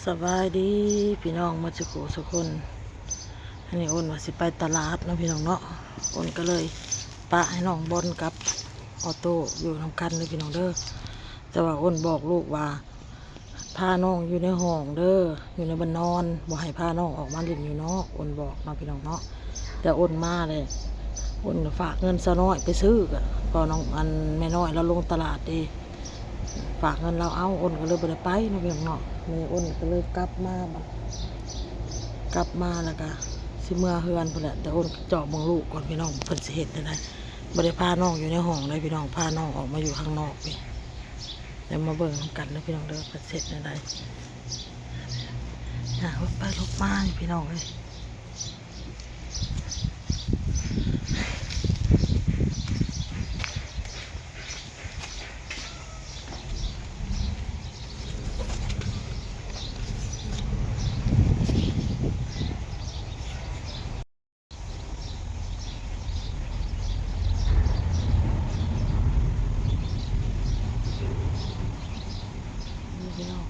ສະບາຍດີພີ່ນ້ອງໝົດສູ່ຄູ່ສູ່ຄົນ. ອັນນີ້ອ້ນວ່າຊິໄປຕະຫຼາດເນາະພີ່ນ້ອງເນາະ, ອ້ນກໍເລີຍປະໃຫ້ນ້ອງບອນກັບອໍໂຕ້ຢູ່ນຳກັນເດີພີ່ນ້ອງເດີ. ແຕ່ວ່າອ້ນບອກລູກວ່າ ພານ້ອງຢູ່ໃນຫ້ອງເດີ ຢູ່ໃນບ່ອນນອນ, ບໍ່ໃຫ້ພານ້ອງອອກມາຫຼິ້ນຢູ່ນອກ, ອ້ນບອກເນາະພີ່ນ້ອງເນາະ. ແຕ່ອ້ນມາເລີຍ ອ້ນກໍຝາກເງິນສາວນ້ອຍໄປຊື້ ກໍພໍນ້ອງ ອັນແມ່ນ້ອຍລາວລົງຕະຫຼາດເດ ຝາກເງິນລາວເອົາ, ອ້ນກໍເລີຍບໍ່ໄດ້ໄປເນາະພີ່ນ້ອງເນາະ. ມື້ນີ້ອ້ນກໍເລີຍກັບມາ ບັດກັບມາແລ້ວກໍຊິເມືອເຮືອນພຸ້ນແຫຼະ. ແຕ່ອ້ນຈອບເບິ່ງລູກກ່ອນພີ່ນ້ອງ ເພິ່ນຊິເຮັດແນວໃດ. ບໍ່ໄດ້ພານ້ອງຢູ່ໃນຫ້ອງເດ້ພີ່ນ້ອງ, ພານ້ອງອອກມາຢູ່ຂ້າງນອກນີ້. ແລ້ວມາເບິ່ງນຳກັນເດີພີ່ນ້ອງເດີ ເພິ່ນເຮັດແນວໃດ. ຍ່າງລົບໄປລົບມານີ້ພີ່ນ້ອງເອີຍ. ນີ້ພີ່ນ້ອງ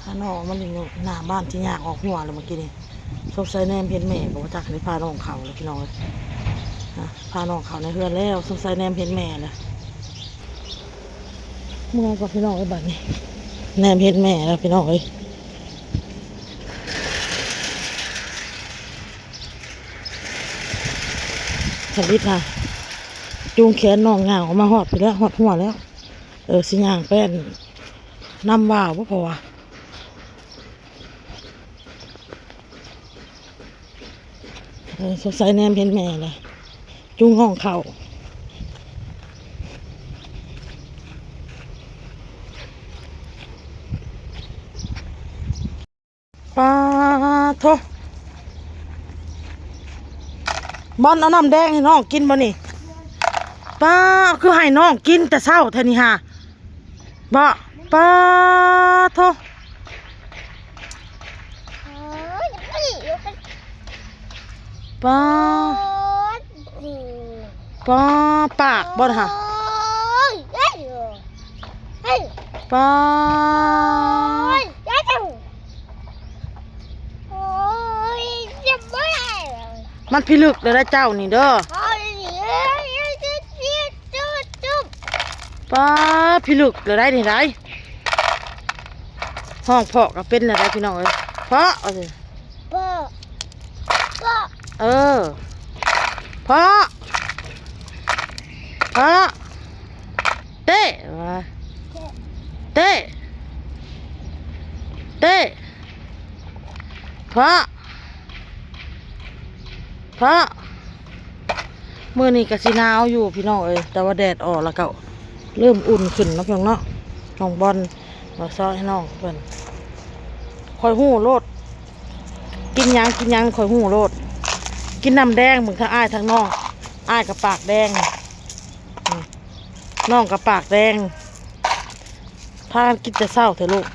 ພານ້ອງມາຫຼິ້ນຢູ່ໜ້າບ້ານ ທີ່ຍ່າງອອກຫົວແລ້ວເມື່ອກີ້ນີ້. ສົງໄສແນມເຫັນແມ່ບໍ່ຈັກ ໄດ້ພານ້ອງເຂົ້າແລ້ວພີ່ນ້ອງເອີຍ. ພານ້ອງເຂົ້າໃນເຮືອນແລ້ວ, ສົງໄສແນມເຫັນແມ່ແລ້ວ. ເມືອກ່ອນພີ່ນ້ອງເອີຍ ບາດນີ້ແນມເຫັນແມ່ແລ້ວພີ່ນ້ອງເອີຍ. ທຳອິດນະ ຈູງແຂນນ້ອງຍ່າງອອກມາຮອດພີ້ແລ້ວ ຮອດຫົວແລ້ວ. ເອີ ຊິຍ່າງໄປນຳວ່າວບໍ່ ເພາະວ່າ ເອີ ສົງໄສແນມເຫັນແມ່ແຫຼະ ຈູງນ້ອງເຂົ້າ. ປາໂທ້ ບອນເອົານ້ຳແດງໃຫ້ນ້ອງກິນບໍ່ນີ້? ປາ ຄືໃຫ້ນ້ອງກິນແຕ່ເຊົ້າແທ້ນີ້ຫາ ບໍ່? ປາໂທ້ ປາ ປາ ປາກບໍ່ນະຫາ ປາ ມັນພິລຶກເດີເຈົ້ານີ້ເດີ. ປາ ພິລຶກເລີຍໄດ໋ນີ້ໄດ໋. ຮ້ອງເພາະກໍເປັນແລ້ວໄດ໋ພີ່ນ້ອງເອີຍ ເພາະ ເພາະ ເພາະ ເອີ ເພາະ ເພາະ ເຕະ ວ່າ ເຕະ ເຕະ ເພາະ ເພາະ ມື້ນີ້ກໍຊິໜາວຢູ່ພີ່ນ້ອງເອີຍ ແຕ່ວ່າແດດອອກແລ້ວກໍເລີ່ມອຸ່ນຂຶ້ນເນາະພີ່ນ້ອງເນາະ. ນ້ອງບອນ ມາຊອຍໃຫ້ນ້ອງເພິ່ນ ຂ້ອຍຮູ້ໂລດ ກິນຫຍັງ ກິນຫຍັງ ຂ້ອຍຮູ້ໂລດ. ກິນນ້ຳແດງ ເບິ່ງທັງອ້າຍທັງນ້ອງ ອ້າຍກໍປາກແດງ ນ້ອງກໍປາກແດງ ພາກັນກິນແຕ່ເຊົ້າແທ້ລູກ.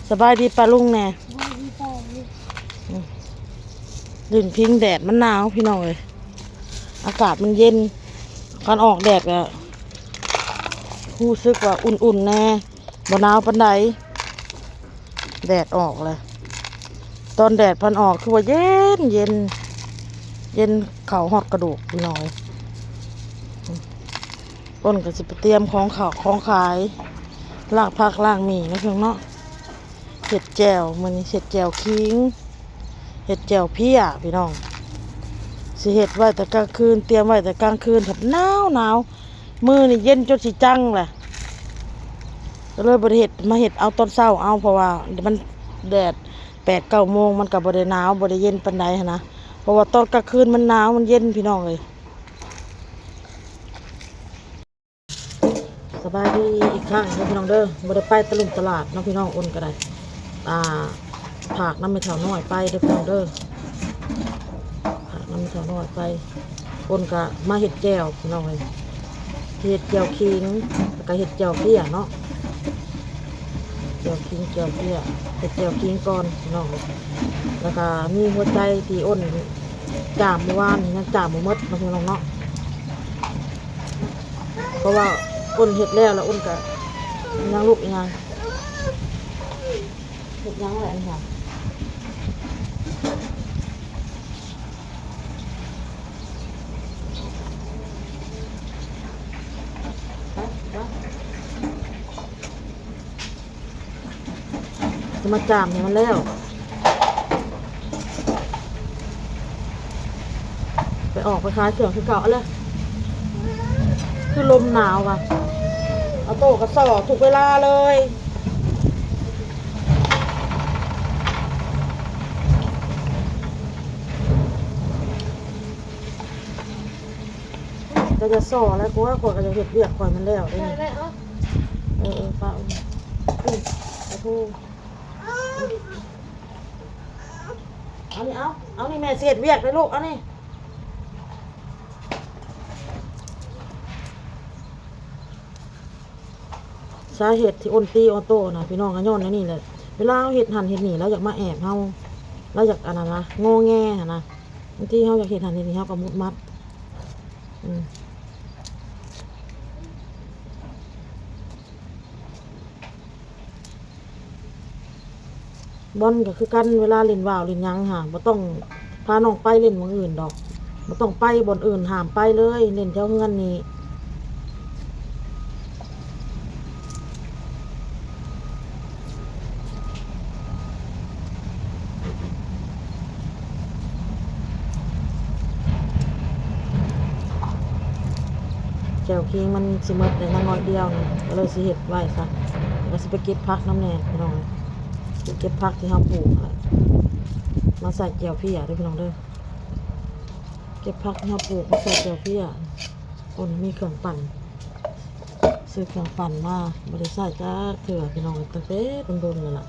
ສະບາຍດີປ້າລຸງແດ່. ສະບາຍດີປ້າລຸງ. ອືມ ຫຼິ້ນພິງແດດ ມັນໜາວພີ່ນ້ອງເອີຍ ອາກາດມັນເຢັນ. ຄັນອອກແດດກໍຮູ້ສຶກວ່າອຸ່ນໆແດ່ ບໍ່ໜາວປານໃດ. ແດດອອກແລ້ວ ຕອນແດດພັນອອກຄືວ່າເຢັນເຢັນ ເຢັນເຂົ້າຮອດກະດູກພີ່ນ້ອງເອີຍ. ອ້ນກໍຊິໄປຕຽມຂອງເຂົ້າຂອງຂາຍ ລ້າງຜັກລ້າງໝີ່ເນາະພີ່ນ້ອງເນາະ. ເຮັດແຈ່ວ ມື້ນີ້ເຮັດແຈ່ວຂີງ ເຮັດແຈ່ວເພ້ຍພີ່ນ້ອງ. ຊິເຮັດໄວ້ແຕ່ກາງຄືນ ຕຽມໄວ້ແຕ່ກາງຄືນ ພັດໜາວໆ. ມື້ນີ້ເຢັນຈົນຊິຈັງແຫຼະ ກໍເລີຍບໍ່ໄດ້ເຮັດ ມາເຮັດເອົາຕອນເຊົ້າເອົາ ເພາະວ່າມັນແດດແປດເກົ້າໂມງ ມັນກໍບໍ່ໄດ້ໜາວ ບໍ່ໄດ້ເຢັນປານໃດຫັ້ນນະ ເພາະວ່າຕອນກາງຄືນມັນໜາວ ມັນເຢັນພີ່ນ້ອງເອີຍ. ສະບາຍດີອີກຄັ້ງເດີພີ່ນ້ອງເດີ ບໍ່ໄດ້ໄປຕະລຸງຕະຫຼາດເນາະພີ່ນ້ອງ. ອ້ນກໍໄດ້ ອ່າ ຝາກນຳແມ່ເຖົ້ານ້ອຍໄປເດີພີ່ນ້ອງເດີ ຝາກນຳແມ່ເຖົ້ານ້ອຍໄປ. ອ້ນກໍມາເຮັດແຈ່ວພີ່ນ້ອງເອີຍ ເຮັດແຈ່ວຂີງ ແລ້ວກໍເຮັດແຈ່ວເພ້ຍເນາະ ແຈ່ວຂີງ ແຈ່ວເພ້ຍ ເຮັດແຈ່ວຂີງກ່ອນພີ່ນ້ອງເອີຍ. ແລ້ວກໍມີຫົວໃຈທີ່ອ້ນຈ້າມມື້ວານນີ້ ຍັງຈ້າມບໍ່ໝົດເນາະພີ່ນ້ອງເນາະ ເພາະວ່າອ້ນເຮັດແລ້ວ ແລ້ວອ້ນກໍຍັງລຸກອີຫຍັງ. ເຮັດຫຍັງແຫຼະນີ້ຫະ? ໄປ ໄປ ຈະມາຈ້າມໃຫ້ມັນແລ້ວ ໄປອອກໄປຂາຍເຄື່ອງຄືເກົ່າເອົາເລີຍ. ຄືລົມໜາວວ່ະ ອອໂຕ້ກໍສໍ້ທຸກເວລາເລີຍ. ເຈົ້າຢ່າສໍ້ແຫຼະ ກວ່າ ຂ້ອຍກໍຢາກເຮັດວຽກຂ້ອຍມັນແລ້ວເດ້. ໄດ້ ໄດ້ ເອົາ ເອີ ເອີ ປ້າ ອື ອື ປາທູ ເອົານີ້ ເອົາ ເອົານີ້ ແມ່ຊິເຮັດວຽກເດ້ລູກ ເອົານີ້. ສາເຫດທີ່ໂອນຕີອອໂຕ້ນະ ພີ່ນ້ອງ ກໍຍ້ອນອັນນີ້ແຫຼະ. ເວລາເຮົາເຮັດຫັ້ນເຮັດນີ້ ລາວຢາກມາແອບເຮົາ ລາວຢາກອັນນັ້ນນະ ງໍແງຫັ້ນນະ. ບາງທີເຮົາຢາກເຮັດຫັ້ນເຮັດນີ້ ເຮົາກໍມຸດມັດ ອືມ ບ່ອນກໍຄືກັນ ເວລາຫຼິ້ນວ່າວຫຼິ້ນຫຍັງຫາ ບໍ່ຕ້ອງພານ້ອງໄປຫຼິ້ນໝ່ອງອື່ນດອກ ບໍ່ຕ້ອງໄປບ່ອນອື່ນ ຫ້າມໄປເລີຍ ຫຼິ້ນແຖວເຮືອນນີ້. ແຈ່ວຂີງມັນຊິໝົດແລ້ວ ຍັງໜ້ອຍດຽວໜຶ່ງ ກໍເລີຍຊິເຮັດໄວ້ຊະ ແລ້ວກໍຊິໄປເກັບຜັກນຳແດ່ພີ່ນ້ອງເອີຍ. ເກັບຜັກທີ່ເຮົາປູກມາໃສ່ແຈ່ວເພຍເດີພີ່ນ້ອງເດີ. ເກັບຜັກທີ່ເຮົາປູກມາໃສ່ແຈ່ວເພຍ. ໂອ້ ມີເຄື່ອງປັ່ນ ຊື້ເຄື່ອງປັ່ນມາ ບໍ່ໄດ້ໃຊ້ຈັກເທື່ອພີ່ນ້ອງ ຕັ້ງແຕ່ດົນໆແລ້ວລະ.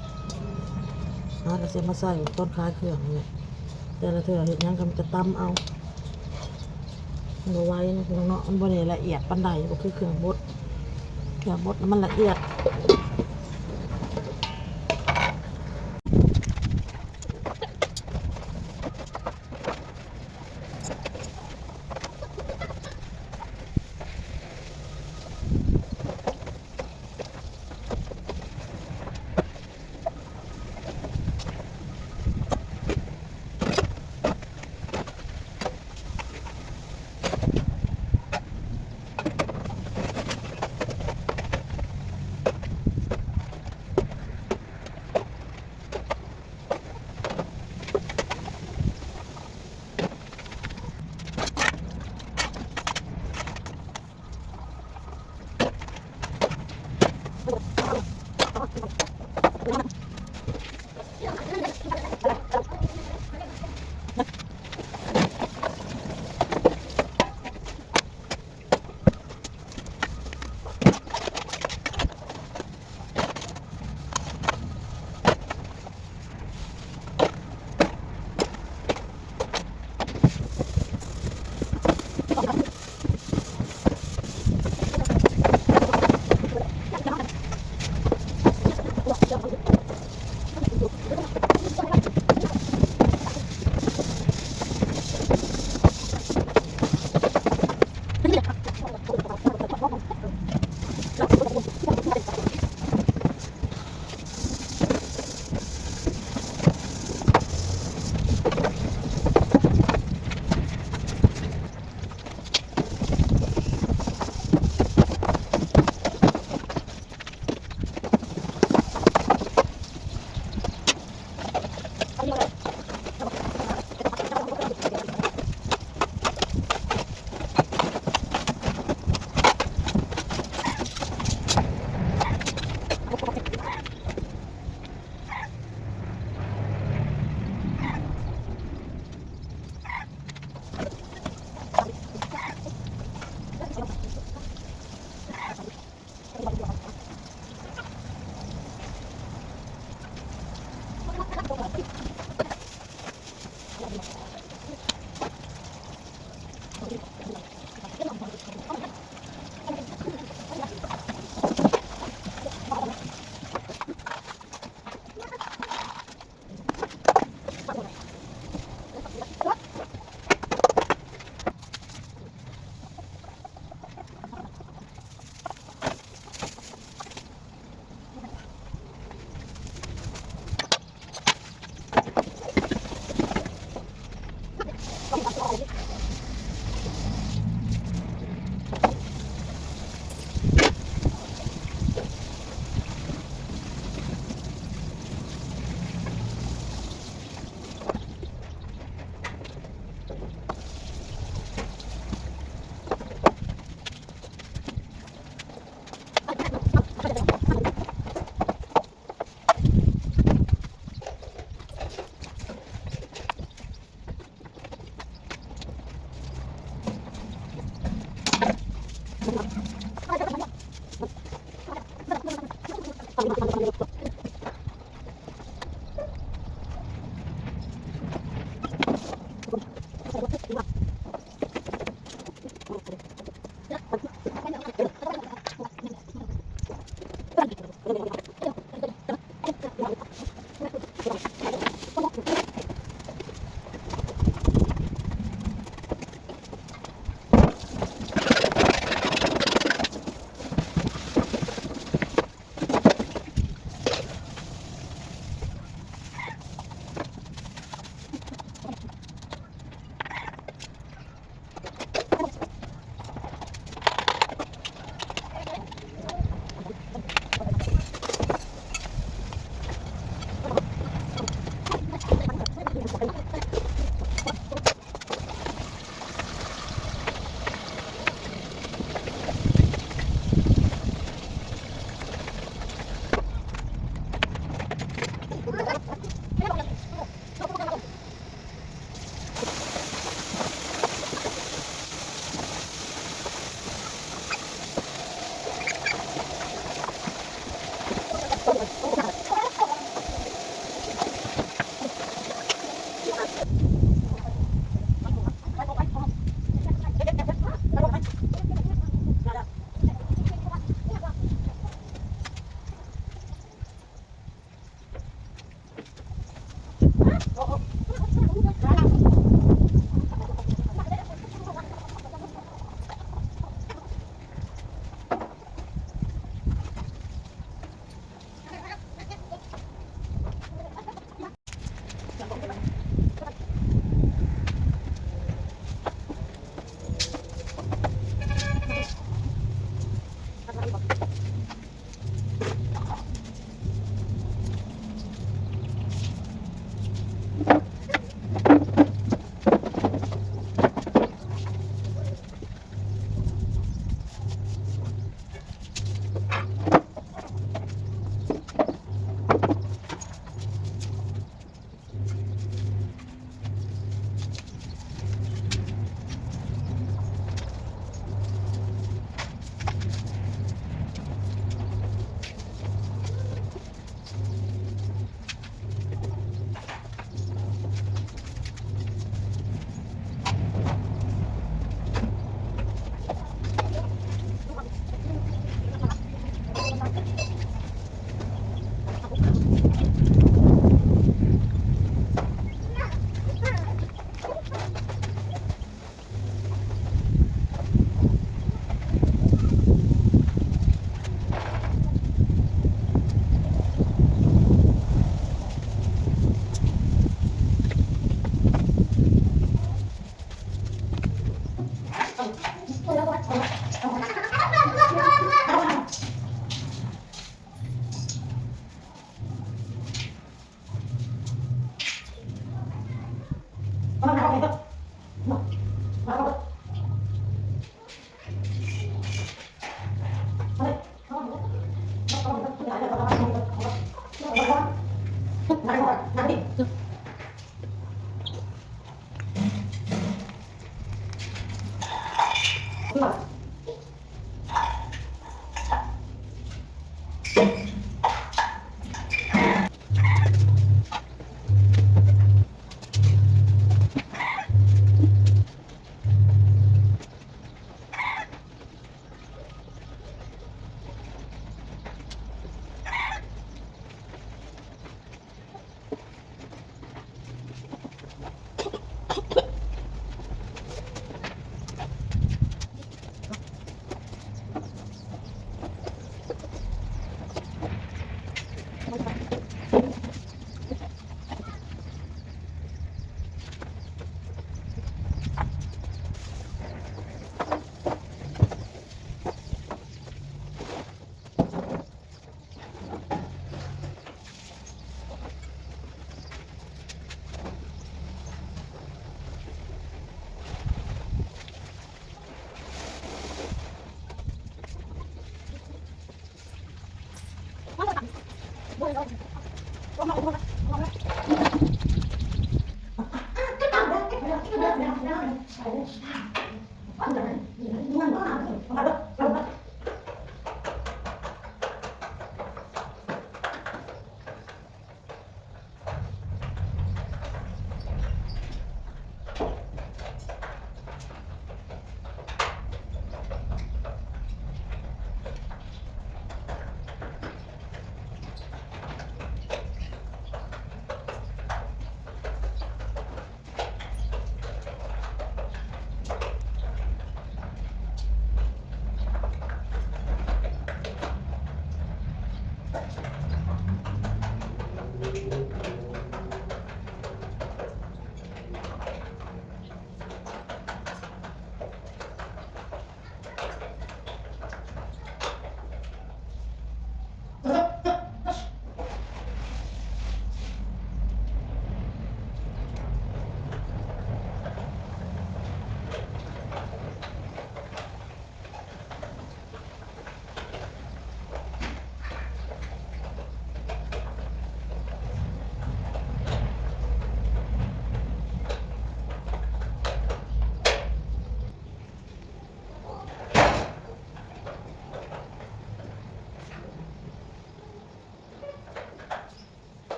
ຫາກໍຊິມາໃຊ້ຕອນຂາຍເຄື່ອງນີ້ແຫຼະ. ແຕ່ລະເທື່ອເຮັດຫຍັງກໍມີແຕ່ຕຳເອົາ ມັນບໍ່ໄວເນາະພີ່ນ້ອງເນາະ ມັນບໍ່ໄດ້ລະອຽດປານໃດ ບໍ່ຄືເຄື່ອງບົດ ເຄື່ອງບົດມັນລະອຽດ.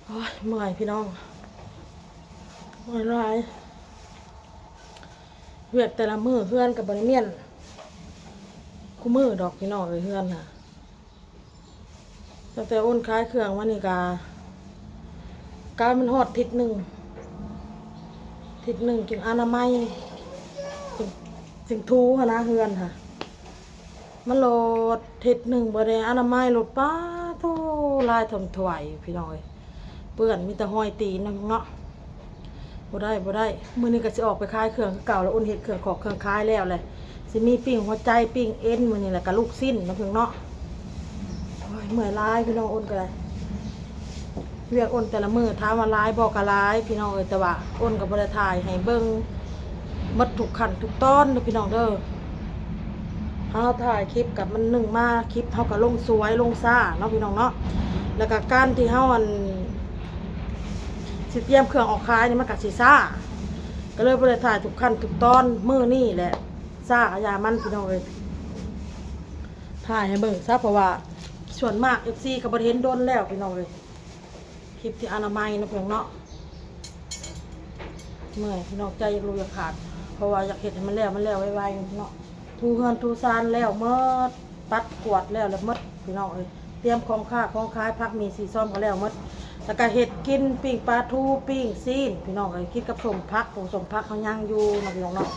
ໂອ້ຍ ເມື່ອຍພີ່ນ້ອງ ເມື່ອຍຫຼາຍ. ວຽກແຕ່ລະມື້ເຮືອນກໍບໍ່ໄດ້ມ້ຽນຄູ່ມື້ດອກພີ່ນ້ອງເອີຍ ເຮືອນນະ. ຕັ້ງແຕ່ໂອນຂາຍເຄື່ອງມານີ້ກະ ກາຍມັນຮອດທິດໜຶ່ງ ທິດໜຶ່ງຈຶ່ງອະນາໄມ ຈຶ່ງ ຈຶ່ງຖູຫັ້ນນະ ເຮືອນຫັ້ນ. ມັນໂລດທິດໜຶ່ງບໍ່ໄດ້ອະນາໄມໂລດ ປາໂທ້ ລາຍຖ້ວມຖ້ວຍ ພີ່ນ້ອງເອີຍ. ເປື້ອນ ມີແຕ່ຮອຍຕີນນະເນາະ. ບໍ່ໄດ້ ບໍ່ໄດ້. ມື້ນີ້ກໍຊິອອກໄປຂາຍເຄື່ອງຄືເກົ່າແລ້ວ. ໂອນເຮັດເຄື່ອງຂອກເຄື່ອງຂາຍແລ້ວແຫຼະ. ຊິມີປີ້ງຫົວໃຈ ປີ້ງເອັນມື້ນີ້ ແລ້ວກໍລູກຊີ້ນເນາະ ເພິ່ນເນາະ. ໂອ້ຍ ເມື່ອຍຫຼາຍພີ່ນ້ອງ ໂອນກໍໄດ້. ວຽກໂອນແຕ່ລະມື້ ຖາມວ່າຫຼາຍບໍ່ ກໍຫຼາຍພີ່ນ້ອງເອີຍ, ແຕ່ວ່າໂອນກໍບໍ່ໄດ້ຖ່າຍໃຫ້ເບິ່ງໝົດທຸກຂັ້ນທຸກຕອນເດີພີ່ນ້ອງເດີ. ເຮົາຖ່າຍຄລິບກັບມັນໜຶ່ງມາ ຄລິບເຮົາກໍລົງສວຍລົງຊ້າເນາະພີ່ນ້ອງເນາະ. ແລ້ວກໍການທີ່ເຮົາ ອັນ ຊິຕຽມເຄື່ອງອອກຂາຍນີ້ ມັນກໍຊິຊ້າ ກໍເລີຍບໍ່ໄດ້ຖ່າຍທຸກຂັ້ນທຸກຕອນ. ມື້ນີ້ແຫຼະຊ້າກໍຢ່າມັນພີ່ນ້ອງເອີຍ, ຖ່າຍໃຫ້ເບິ່ງຊະ ເພາະວ່າສ່ວນມາກເອັຟຊີກໍບໍ່ໄດ້ເຫັນດົນແລ້ວພີ່ນ້ອງເອີຍ. ຄລິບທີ່ອະນາໄມເນາະ ພີ່ນ້ອງເນາະ. ເມື່ອຍພີ່ນ້ອງ ໃຈຢາກຫຼຸຢາກຂາດ ເພາະວ່າຢາກເຮັດໃຫ້ມັນແລ້ວ ມັນແລ້ວໄວໆເນາະ. ຖູເຮືອນຖູຊານແລ້ວໝົດ, ປັດກວາດແລ້ວ ແລ້ວໝົດພີ່ນ້ອງເອີຍ. ຕຽມຂອງຄ້າຂອງຂາຍ ຜັກໝີ່ ສີຊອມກໍແລ້ວໝົດ. ແລ້ວກໍເຮັດກິນ ປີ້ງປາທູ ປີ້ງຊີ້ນ ພີ່ນ້ອງເອີຍ, ກິນກັບສົ້ມຜັກ. ໂອ້ ສົ້ມຜັກເຮົາຍັງຢູ່ເນາະ ພີ່ນ້ອງເນາະ.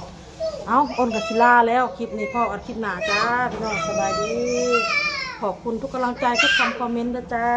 ເອົ້າ ໂອນກໍຊິລາແລ້ວ ຄລິບນີ້ພໍ້ກັນຄລິບໜ້າຈ້າພີ່ນ້ອງ. ສະບາຍດີ ຂອບຄຸນທຸກກຳລັງໃຈ ທຸກຄຳຄອມເມັນເດີຈ້າ.